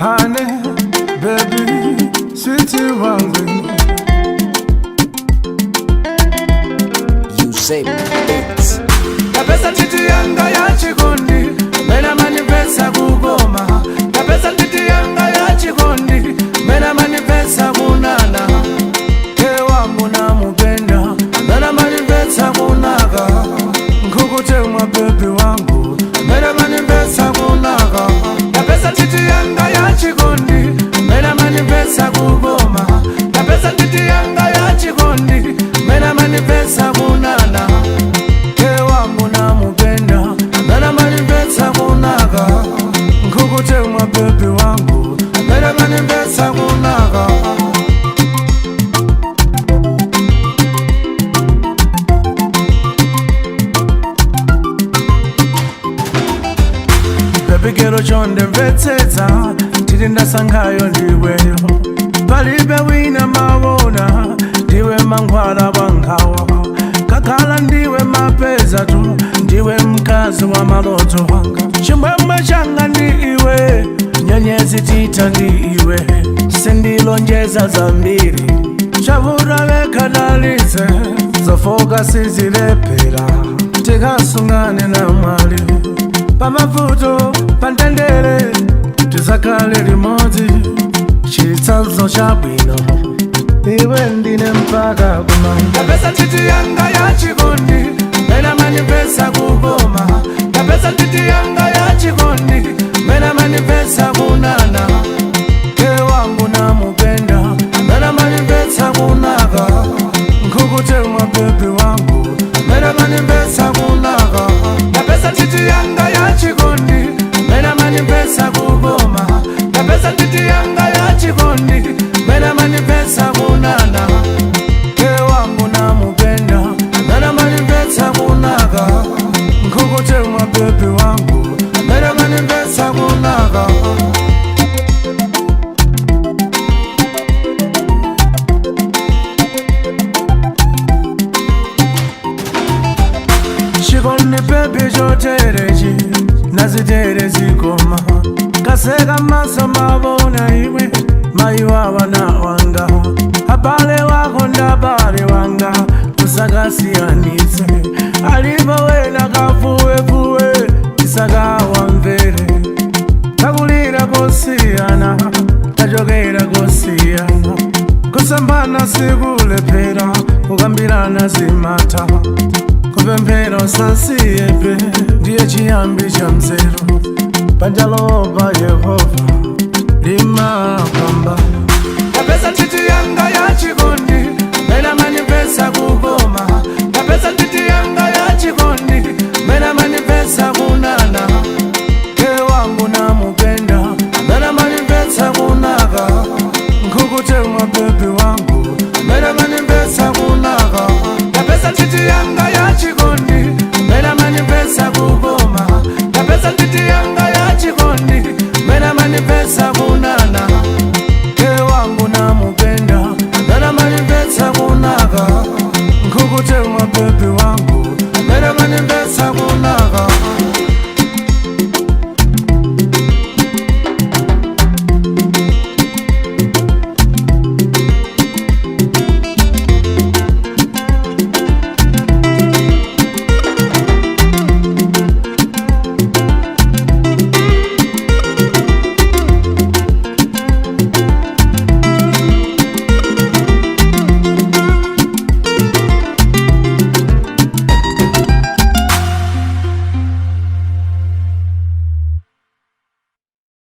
Honey, baby, sweetie wangu. You say beats. Kapesa ntiti yanga ya chikondi, mena manipesa kugoma. Kapesa ntiti yanga ya chikondi, mena manipesa kunana. Ke wangu namupenda, mena manipesa kunaka. Nkukutemwa baby wangu, mena manipesa kunaka. Kapesa ntiti yanga ya chikondi, mena manipesa kugoma. Kapesa ntiti yanga ya chikondi, mena manipesa kunana. Ke wangu namupenda, mena manipesa kunaka. Nkukutemwa baby wangu, mena manipesa kunaka. Baby girl chondemvetsetsa, tili ndasankhayo ndiweyo. Palibe wina mawona, ndiwe mankhwala wankhawa. Kakhala ndiwe mapeza tu, ndiwe mkazi wa maloto wanga. Chimwemwe changa ndi iwe, nyenyezi tita ndi iwe. Sindilonjeza zambiri, chavura vekadalitse, zofoka sizilephera. Tikasungane na mwali pamavuto pantendere, tizakale limodzi, chitsanzo chabwino, iwe ndine mpaka kumanda. Kapesa ntiti yanga ya chikondi, mena manipesa kugoma. Kapesa ntiti yanga ya chikondi, mena manipesa kunana. Ke wangu namupenda, mena manipesa kunaka. Nkukutemwa baby wangu, mena manipesa kunaka. Kapesa ntiti yanga ya chikondi, mena manipesa kugoma. Kapesa ntiti yanga ya chikondi, mena manipesa kunana. Ke wangu namupenda, mena manipesa kunaka. Nkukutemwa baby wangu, mena manipesa kunaka. Chikondi baby choterechi, nazitere zikoma. Kaseka maso mavona iwe, maiwawa na wanga. Abale wako ndabale wanga, usakasiyanitse. Alipo wena kafuwefuwe, isakawamvere. Takulira kosiyana, tachokera kosiyana. Kusambana sikulephera, kukambirana zimata. Kupemphera usasiyepe, ndiye chiyambi cha mzero. Panjalopa Yehova limapamba. Kapesa ntiti yanga ya chikondi, mena manipesa kugoma. Kapesa ntiti yanga ya chikondi, mena manipesa kunana. Ke wangu namupenda, mena manipesa kunaka. Nkukutemwa baby wangu, mena manipesa kunaka. Kapesa ntiti yanga ya chikondi, mena manipesa kugoma. Kapesa ntiti yanga ya chikondi, mena manipesa.